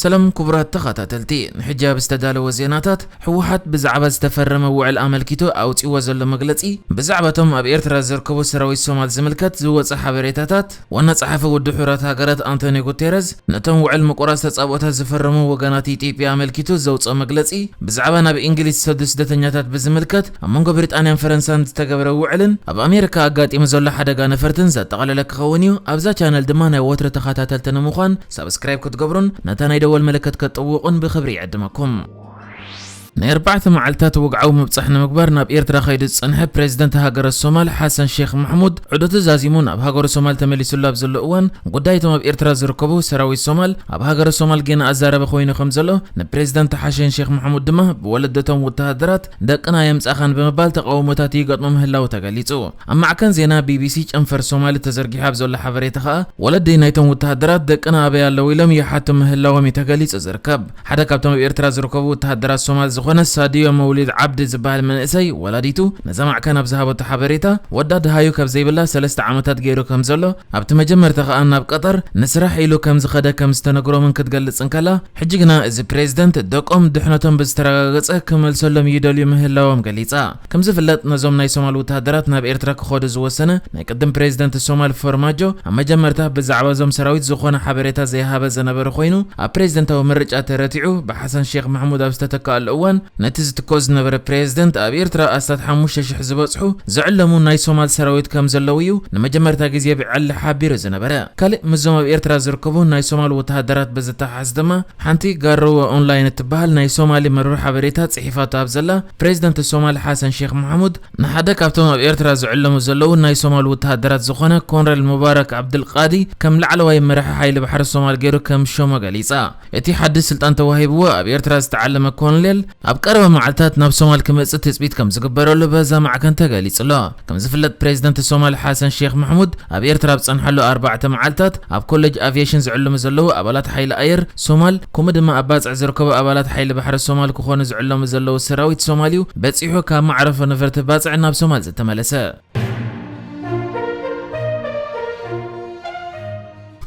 ሰላም ክቡራት ተኸታተልቲ፣ ንሕጂ ኣብ ዝተዳለወ ዜናታት፣ ህወሓት ብዛዕባ ዝተፈረመ ውዕል ኣመልኪቱ ኣውጺእዎ ዘሎ መግለጺ፣ ብዛዕባ እቶም ኣብ ኤርትራ ዝርከቡ ሰራዊት ሶማል ዝምልከት ዝወጸ ሓበሬታታት፣ ዋና ጸሓፊ ውድብ ሕቡራት ሃገራት ኣንቶኒዮ ጉቴረዝ፣ ነቶም ውዕል ምቁራጽ ተጻብኦታት ዝፈረሙ ወገናት ኢትዮጵያ ኣመልኪቱ ዘውጽኦ መግለጺ፣ ብዛዕባ ናብ እንግሊዝ ዝሰዱ ስደተኛታት ብዝምልከት፣ ኣብ መንጎ ብሪጣንያን ፈረንሳን ዝተገብረ ውዕልን ኣብ ኣሜሪካ ኣጋጢሙ ዘሎ ሓደጋ ነፈርትን ዘጠቓለለ ክኸውን እዩ። ኣብዛ ቻነል ድማ ናይ ወትሮ ተኸታተልቲ ንምዃን ሳብስክራይብ ክትገብሩን ነታ ናይ ደወል ምልክት ከጥውቑን ብኽብሪ ይዕድመኩም። ናይ ኣርባዕተ መዓልታት ወግዓዊ ምብጻሕ ንምግባር ናብ ኤርትራ ከይዱ ዝጸንሐ ፕሬዝደንት ሃገረ ሶማል ሓሰን ሼክ ማሕሙድ፣ ዑደቱ ዛዚሙ ናብ ሃገረ ሶማል ተመሊሱሉ ኣብ ዘሎ እዋን፣ ጉዳይ እቶም ኣብ ኤርትራ ዝርከቡ ሰራዊት ሶማል ኣብ ሃገረ ሶማል ጌና ኣዛረበ ኮይኑ ከም ዘሎ፣ ንፕሬዝደንት ሓሰን ሼክ ማሕሙድ ድማ ብወለደቶም ወተሃደራት ደቅና የምጻኻን ብምባል ተቃውሞታት ይገጥሙ ምህላው ተገሊጹ። ኣብ ማዕከን ዜና ቢቢሲ ጨንፈር ሶማሊ ተዘርጊሑ ኣብ ዘሎ ሓበሬታ ከኣ፣ ወለዲ ናይቶም ወተሃደራት ደቅና ኣበይ ኣለዉ ኢሎም ይሓቱ ምህላዎም እዩ ተገሊጹ ዝርከብ። ሓደ ካብቶም ኣብ ኤርትራ ዝርከቡ ወተሃደራት ሶማል ዝኾነ ሳድዮ መውሊድ ዓብዲ ዝበሃል መንእሰይ ወላዲቱ ነዛ ማዕከን ኣብ ዝሃበቶ ሓበሬታ፣ ወዳ ደሃዩ ካብ ዘይብላ ሰለስተ ዓመታት ገይሩ ከም ዘሎ፣ ኣብቲ መጀመርታ ከኣ ናብ ቀጠር ንስራሕ ኢሉ ከም ዝኸደ ከም ዝተነግሮምን ክትገልጽ እንከላ፣ ሕጂ ግና እዚ ፕሬዝደንት ደቆም ድሕነቶም ብዝተረጋገጸ ክመልሰሎም ይደልዩ ምህላዎም ገሊጻ። ከም ዝፍለጥ፣ ነዞም ናይ ሶማል ወተሃደራት ናብ ኤርትራ ክኸዱ ዝወሰነ ናይ ቅድም ፕሬዝደንት ሶማል ፎርማጆ፣ ኣብ መጀመርታ ብዛዕባ እዞም ሰራዊት ዝኾነ ሓበሬታ ዘይሃበ ዝነበረ ኮይኑ፣ ኣብ ፕሬዝደንታዊ ምርጫ ተረቲዑ ብሓሰን ሼክ ማሕሙድ ኣብ ዝተተክኣሉ እዋን፣ ነቲ ዝትኮ ዝነበረ ፕሬዝደንት ኣብ ኤርትራ ኣስታት ሓሙሽተ ሽሕ ዝበጽሑ ዝዕለሙ ናይ ሶማል ሰራዊት ከም ዘለዉ እዩ ንመጀመርታ ግዜ ብዕሊ ሓቢሩ ዝነበረ። ካልእ ምስዞም ኣብ ኤርትራ ዝርከቡ ናይ ሶማል ወተሃደራት ብዝተሓሓዝ ድማ፣ ሓንቲ ጋሮወ ኦንላይን እትበሃል ናይ ሶማሊ መርበብ ሓበሬታ ጽሒፋቶ ኣብ ዘላ፣ ፕሬዝደንት ሶማል ሓሰን ሼክ ማሕሙድ ንሓደ ካብቶም ኣብ ኤርትራ ዝዕለሙ ዘለዉ ናይ ሶማል ወተሃደራት ዝኾነ ኮንረል ሙባረክ ዓብድልቃዲ ከም ላዕለዋይ መራሒ ሓይሊ ባሕሪ ሶማል ገይሩ ከም ሾሞ ገሊጻ። እቲ ሓድሽ ስልጣን ተዋሂብዎ ኣብ ኤርትራ ዝተዓለመ ኮሎኔል፣ ኣብ ቀረባ መዓልታት ናብ ሶማል ክመጽእ ትጽቢት ከም ዝግበረሉ በዛ ማዕከን ተገሊጹ ኣሎ። ከም ዝፍለጥ፣ ፕሬዝደንት ሶማል ሓሰን ሼክ ማሕሙድ ኣብ ኤርትራ ኣብ ዝጸንሓሉ ኣርባዕተ መዓልታት፣ ኣብ ኮሌጅ ኣቪዬሽን ዝዕለሙ ዘለዉ ኣባላት ሓይሊ ኣየር ሶማል፣ ከምኡ ድማ ኣብ ባጽዕ ዝርከቡ ኣባላት ሓይሊ ባሕሪ ሶማል ክኾኑ ዝዕለሙ ዘለዉ ሰራዊት ሶማል እዩ በጺሑ ካብ መዕረፎ ነፈርቲ ባጽዕ ናብ ሶማል ዝተመለሰ።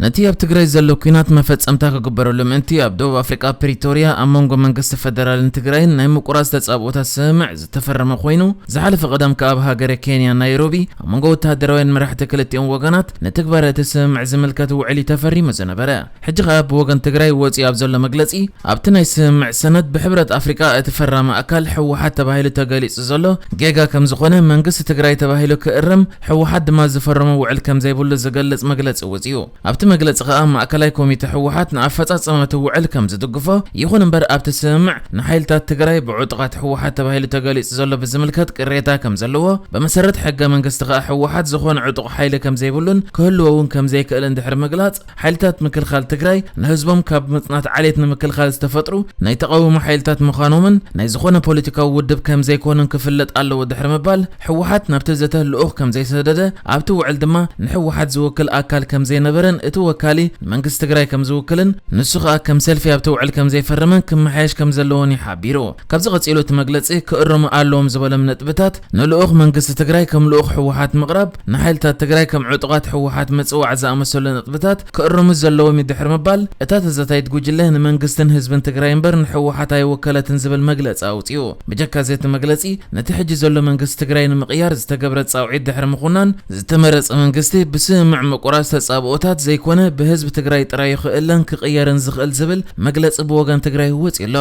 ነቲ ኣብ ትግራይ ዘሎ ኲናት መፈጸምታ ክግበረሉ ምእንቲ፣ ኣብ ደቡብ ኣፍሪቃ ፕሪቶርያ ኣብ መንጎ መንግስቲ ፈደራልን ትግራይን ናይ ምቁራጽ ተጻብኦታት ስምምዕ ዝተፈረመ ኮይኑ፣ ዝሓለፈ ቀዳም ከኣ ኣብ ሃገረ ኬንያ ናይሮቢ ኣብ መንጎ ወተሃደራውያን መራሕቲ ክልቲኦም ወገናት ንትግባረ እቲ ስምምዕ ዝምልከት ውዕል እዩ ተፈሪሙ ዝነበረ። ሕጂ ከኣ ብወገን ትግራይ ወጺኡ ኣብ ዘሎ መግለጺ፣ ኣብቲ ናይ ስምምዕ ሰነድ ብሕብረት ኣፍሪቃ እቲ ፈራሚ ኣካል ህወሓት ተባሂሉ ተገሊጹ ዘሎ ጌጋ ከም ዝኾነ፣ መንግስቲ ትግራይ ተባሂሉ ክእረም፣ ህወሓት ድማ ዝፈረሞ ውዕል ከም ዘይብሉ ዝገልጽ መግለጺ ወጺኡ። ኣብቲ መግለጺ ከኣ፣ ማእከላይ ኮሚተ ህወሓት ንኣፈጻጽማ እቲ ውዕል ከም ዝድግፎ፣ ይኹን እምበር ኣብቲ ስምምዕ ንሓይልታት ትግራይ ብዕጡቓት ህወሓት ተባሂሉ ተገሊጹ ዘሎ ብዝምልከት ቅሬታ ከም ዘለዎ፣ ብመሰረት ሕገ መንግስቲ ከኣ ህወሓት ዝኾነ ዕጡቕ ሓይሊ ከም ዘይብሉን ክህልዎ እውን ከም ዘይክእልን ድሕሪ ምግላጽ፣ ሓይልታት ምክልኻል ትግራይ ንህዝቦም ካብ ምጽናት ዓሌት ንምክልኻል ዝተፈጥሩ ናይ ተቓውሞ ሓይልታት ምዃኖምን ናይ ዝኾነ ፖለቲካዊ ውድብ ከም ዘይኮኑን ክፍለጥ ኣለዎ ድሕሪ ምባል፣ ህወሓት ናብቲ ዘተ ልኡኽ ከም ዘይሰደደ፣ ኣብቲ ውዕል ድማ ንህወሓት ዝውክል ኣካል ከም ዘይነበረን እቲ ወካሊ ንመንግስቲ ትግራይ ከም ዝውክልን ንሱ ከኣ ከም ሰልፊ ኣብቲ ውዕል ከም ዘይፈረመን ክመሓየሽ ከም ዘለዎን እዩ ሓቢሩ። ካብዚ ቀጺሉ እቲ መግለጺ ክእረሙ ኣለዎም ዝበሎም ነጥብታት፣ ንልኡኽ መንግስቲ ትግራይ ከም ልኡኽ ህወሓት ምቕራብ፣ ንሓይልታት ትግራይ ከም ዕጡቓት ህወሓት ምጽዋዕ ዝኣመሰሉ ነጥብታት ክእረሙ ዘለዎም እዩ ድሕሪ ምባል፣ እታ ተዛታይት ጉጅለ ንመንግስትን ህዝብን ትግራይ እምበር ንህወሓት ኣይወከለትን ዝብል መግለጺ ኣውጺኡ። ብጀካ እዚ እቲ መግለጺ፣ ነቲ ሕጂ ዘሎ መንግስቲ ትግራይ ንምቕያር ዝተገብረ ጻውዒት ድሕሪ ምኹናን፣ ዝተመረጸ መንግስቲ ብስምምዕ ምቁራጽ ተጻብኦታት ዘይኮነ ብህዝቢ ትግራይ ጥራይ እዩ ክእለን ክቕየርን ዝኽእል ዝብል መግለጺ ብወገን ትግራይ ወጺኡ ኣሎ።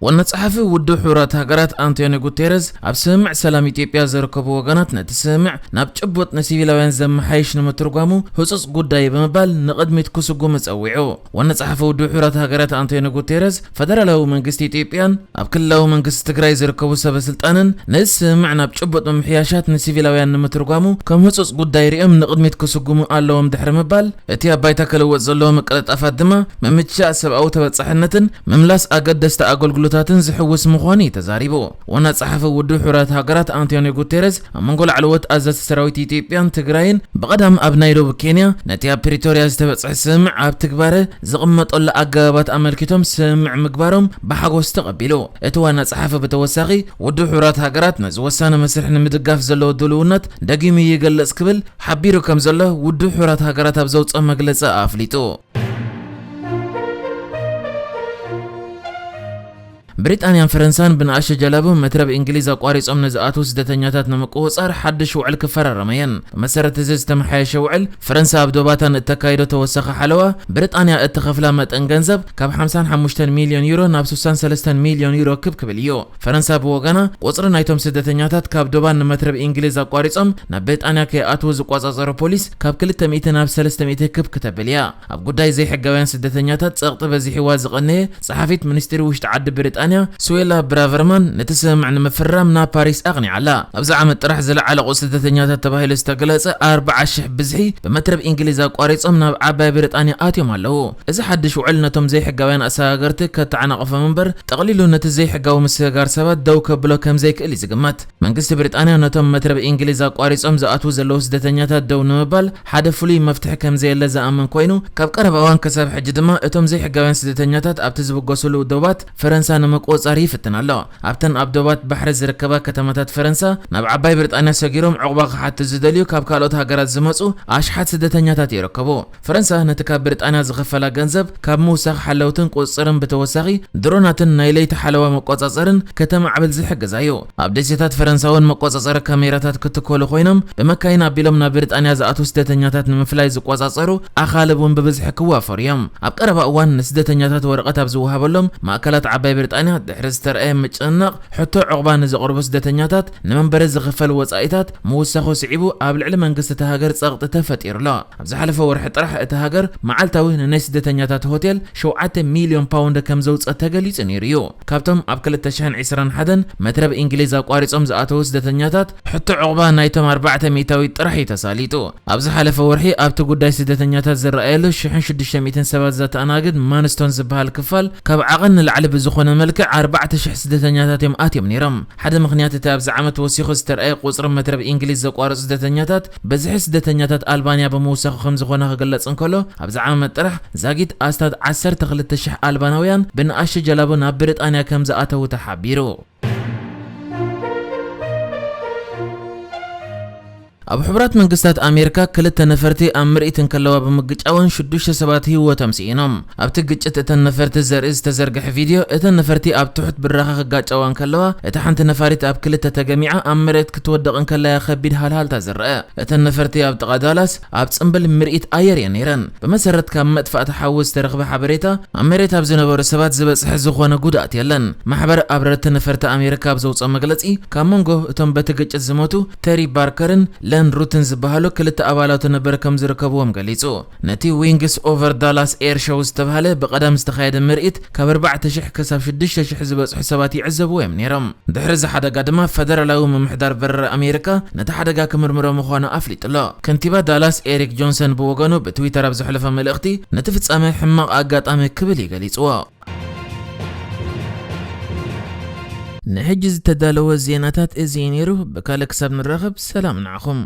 ዋና ጸሓፊ ውድብ ሕቡራት ሃገራት ኣንቶኒዮ ጉቴረዝ፣ ኣብ ስምምዕ ሰላም ኢትዮጵያ ዝርከቡ ወገናት ነቲ ስምምዕ ናብ ጭቡጥ ንሲቪላውያን ዘመሓይሽ ንምትርጓሙ ህጹጽ ጉዳይ ብምባል ንቕድሚት ክስጉሙ ጸዊዑ። ዋና ጸሓፊ ውድብ ሕቡራት ሃገራት ኣንቶኒዮ ጉቴረዝ፣ ፈደራላዊ መንግስቲ ኢትዮጵያን ኣብ ክልላዊ መንግስቲ ትግራይ ዝርከቡ ሰበ ስልጣንን ነዚ ስምምዕ ናብ ጭቡጥ ምምሕያሻት ንሲቪላውያን ንምትርጓሙ ከም ህጹጽ ጉዳይ ሪኦም ንቕድሚት ክስጉሙ ኣለዎም ድሕሪ ምባል፣ እቲ ኣብ ባይታ ክልወጥ ዘለዎ ምቅልጣፋት ድማ ምምችቻእ ሰብኣዊ ተበጻሕነትን ምምላስ ኣገደስቲ ኣገልግሎት ታትን ዝሕውስ ምዃኑ እዩ ተዛሪቡ። ዋና ጸሓፊ ውድብ ሕቡራት ሃገራት ኣንቶኒዮ ጉቴረዝ ኣብ መንጎ ላዕለዎት ኣዘዝቲ ሰራዊት ኢትዮጵያን ትግራይን ብቐዳም ኣብ ናይሮቢ ኬንያ ነቲ ኣብ ፕሪቶርያ ዝተበጽሐ ስምምዕ ኣብ ትግባረ ዝቕመጠሉ ኣገባባት ኣመልኪቶም ስምምዕ ምግባሮም ብሓጎስ ተቐቢሉ። እቲ ዋና ጸሓፊ ብተወሳኺ ውድብ ሕቡራት ሃገራት ነዚ ወሳኒ መስርሕ ንምድጋፍ ዘለዎ ድልውነት ደጊሙ ይገልጽ ክብል ሓቢሩ ከም ዘሎ ውድብ ሕቡራት ሃገራት ኣብ ዘውፅኦ መግለፂ ኣፍሊጡ። ብሪጣንያን ፈረንሳን ብንኣሽቱ ጀላቡ መትረብ እንግሊዝ ኣቋሪጾም ንዝኣትዉ ስደተኛታት ንምቁጽጻር ሓድሽ ውዕል ክፈራረማ እየን። ብመሰረት እዚ ዝተመሓየሸ ውዕል፣ ፈረንሳ ኣብ ዶባታ ንእተካይዶ ተወሳኺ ሓለዋ፣ ብሪጣንያ እትኸፍላ መጠን ገንዘብ ካብ ሓምሳን ሓሙሽተን ሚልዮን ዩሮ ናብ ስሳን ሰለስተን ሚልዮን ዩሮ ክብ ክብል እዩ። ፈረንሳ ብወገና፣ ቁጽሪ ናይቶም ስደተኛታት ካብ ዶባን ንመትረብ እንግሊዝ ኣቋሪጾም ናብ ብሪጣንያ ከይኣትዉ ዝቆጻጸሮ ፖሊስ ካብ ክልተ ሚእቲ ናብ ሰለስተ ሚእቲ ክብ ክተብል እያ። ኣብ ጉዳይ ዘይሕጋውያን ስደተኛታት ጸቕጢ በዚሕዋ ዝቐነየ ጸሓፊት ሚኒስትሪ ውሽጢ ዓዲ ብሪጣንያ ስዌላ ብራቨርማን ነቲ ስምምዕ ንምፍራም ናብ ፓሪስ ኣቕኒዓ ኣላ። ኣብዚ ዓመት ጥራሕ ዝለዓለ ቁጽሪ ስደተኛታት ተባሂሉ ዝተገለጸ ኣርብዓ ሽሕ ብዝሒ ብመትረብ እንግሊዝ ኣቋሪጾም ናብ ዓባይ ብሪጣንያ ኣትዮም ኣለዉ። እዚ ሓድሽ ውዕል ነቶም ዘይሕጋውያን ኣሰጋገርቲ ከተዓናቕፎም እምበር ጠቕሊሉ ነቲ ዘይሕጋዊ ምስግጋር ሰባት ደው ከብሎ ከም ዘይክእል እዩ ዝግመት። መንግስቲ ብሪጣንያ ነቶም መትረብ እንግሊዝ ኣቋሪጾም ዝኣትዉ ዘለዉ ስደተኛታት ደው ንምባል ሓደ ፍሉይ መፍትሒ ከም ዘየለ ዝኣምን ኮይኑ፣ ካብ ቀረባ እዋን ክሳብ ሕጂ ድማ እቶም ዘይሕጋውያን ስደተኛታት ኣብቲ ዝብገስሉ ዶባት ፈረንሳ ንምቁጽጻር ይፍትን ኣሎ። ኣብተን ኣብ ዶባት ባሕሪ ዝርከባ ከተማታት ፈረንሳ ናብ ዓባይ ብሪጣንያ ሰጊሮም ዕቑባ ክሓቱ ዝደልዩ ካብ ካልኦት ሃገራት ዝመጹ ኣሽሓት ስደተኛታት ይርከቡ። ፈረንሳ ነቲ ካብ ብሪጣንያ ዝኽፈላ ገንዘብ ካብ ምውሳኽ ሓለውትን ቁጽጽርን ብተወሳኺ ድሮናትን ናይ ለይቲ ሓለዋ መቆጻጸርን ከተማዕብል ዝሕግዛ እዩ። ኣብ ደሴታት ፈረንሳ እውን መቆጻጸሪ ካሜራታት ክትከሉ ኮይኖም፣ ብመካይን ኣቢሎም ናብ ብሪጣንያ ዝኣትዉ ስደተኛታት ንምፍላይ ዝቆጻጸሩ ኣኻልብ እውን ብብዝሒ ክዋፈሩ እዮም። ኣብ ቀረባ እዋን ንስደተኛታት ወረቐት ኣብ ዝወሃበሎም ማእከላት ዓባይ ብሪጣንያ ድሕሪ ዝተረኣየ ምጭንናቕ ሕቶ ዕቑባ ንዘቕርቡ ስደተኛታት ንመንበሪ ዝኽፈል ወጻኢታት ምውሳኹ ስዒቡ ኣብ ልዕሊ መንግስቲ እታ ሃገር ጸቕጢ ተፈጢሩ ኣሎ። ኣብ ዝሓለፈ ወርሒ ጥራሕ እታ ሃገር መዓልታዊ ንናይ ስደተኛታት ሆቴል ሸውዓተ ሚልዮን ፓውንድ ከም ዘውጸት ተገሊጹ ነይሩ እዩ። ካብቶም ኣብ ክልተ ሽሕን ዕስራን ሓደን መትረብ እንግሊዝ ኣቋሪጾም ዝኣተዉ ስደተኛታት ሕቶ ዕቑባ ናይቶም ኣርባዕተ ሚእታዊት ጥራሕ እዩ ተሳሊጡ። ኣብ ዝሓለፈ ወርሒ ኣብቲ ጉዳይ ስደተኛታት ዝረኣየሉ ሽሕን ሽዱሽተ ሚእትን ሰባት ዘተኣናግድ ማንስቶን ዝበሃል ክፋል ካብ ዓቐን ንላዕሊ ብዝኾነ መልክዕ ኣርባዕተ ሽሕ ስደተኛታት እዮም ኣትዮም ነይሮም። ሓደ ምኽንያት እቲ ኣብዚ ዓመት ወሲኹ ዝተርኣየ ቁጽሪ መትረብ እንግሊዝ ዘቋርጹ ስደተኛታት፣ ብዝሒ ስደተኛታት ኣልባንያ ብምውሳኹ ከም ዝኾነ ክግለጽ እንከሎ፣ ኣብዚ ዓመት ጥራሕ ዛጊት ኣስታት ዓሰርተ ክልተ ሽሕ ኣልባናውያን ብንኣሽቱ ጀላቡ ናብ ብሪጣንያ ከም ዝኣተዉ ተሓቢሩ። ኣብ ሕቡራት መንግስታት ኣሜሪካ ክልተ ነፈርቲ ኣብ ምርኢት እንከለዋ ብምግጫወን ሽዱሽተ ሰባት ህይወቶም ስኢኖም። ኣብቲ ግጭት እተን ነፈርቲ ዘርኢ ዝተዘርግሐ ቪድዮ፣ እተን ነፈርቲ ኣብ ትሑት ብራኸ ክጋጨዋ እንከለዋ፣ እታ ሓንቲ ነፋሪት ኣብ ክልተ ተገሚዓ ኣብ መሬት ክትወድቕ እንከላ እያ ከቢድ ሃልሃልታ ዝረአ። እተን ነፈርቲ ኣብ ጥቓ ዳላስ ኣብ ጽምብል ምርኢት ኣየር እየን ነይረን። ብመሰረት ካብ መጥፋእቲ ሓዊ ዝተረኽበ ሓበሬታ፣ ኣብ መሬት ኣብ ዝነበሩ ሰባት ዝበጽሐ ዝኾነ ጉድኣት የለን። ማሕበር ኣብረርቲ ነፈርቲ ኣሜሪካ ኣብ ዘውፅኦ መግለጺ፣ ካብ መንጎ እቶም በቲ ግጭት ዝሞቱ ተሪ ባርከርን ለን ሩትን ዝበሃሉ ክልተ ኣባላቱ ነበር ከም ዝርከብዎም ገሊጹ። ነቲ ዊንግስ ኦቨር ዳላስ ኤር ሾው ዝተባህለ ብቐዳም ዝተኻየደ ምርኢት፣ ካብ ኣርባዕተ ሽሕ ክሳብ ሽዱሽተ ሽሕ ዝበጽሑ ሰባት ይዕዘብዎ እዮም ነይሮም። ድሕሪ እዚ ሓደጋ ድማ ፈደራላዊ ምምሕዳር በረራ ኣሜሪካ ነቲ ሓደጋ ክምርምሮ ምዃኑ ኣፍሊጡ ኣሎ። ከንቲባ ዳላስ ኤሪክ ጆንሰን ብወገኑ ብትዊተር ኣብ ዘሕለፎ መልእኽቲ፣ ነቲ ፍጻመ ሕማቕ ኣጋጣሚ ክብል እዩ ገሊጽዎ። ንሕጂ ዝተዳለወ ዜናታት እዚ እዩ ነይሩ። ብካልእ ክሳብ ንራኸብ ሰላም ንዓኹም።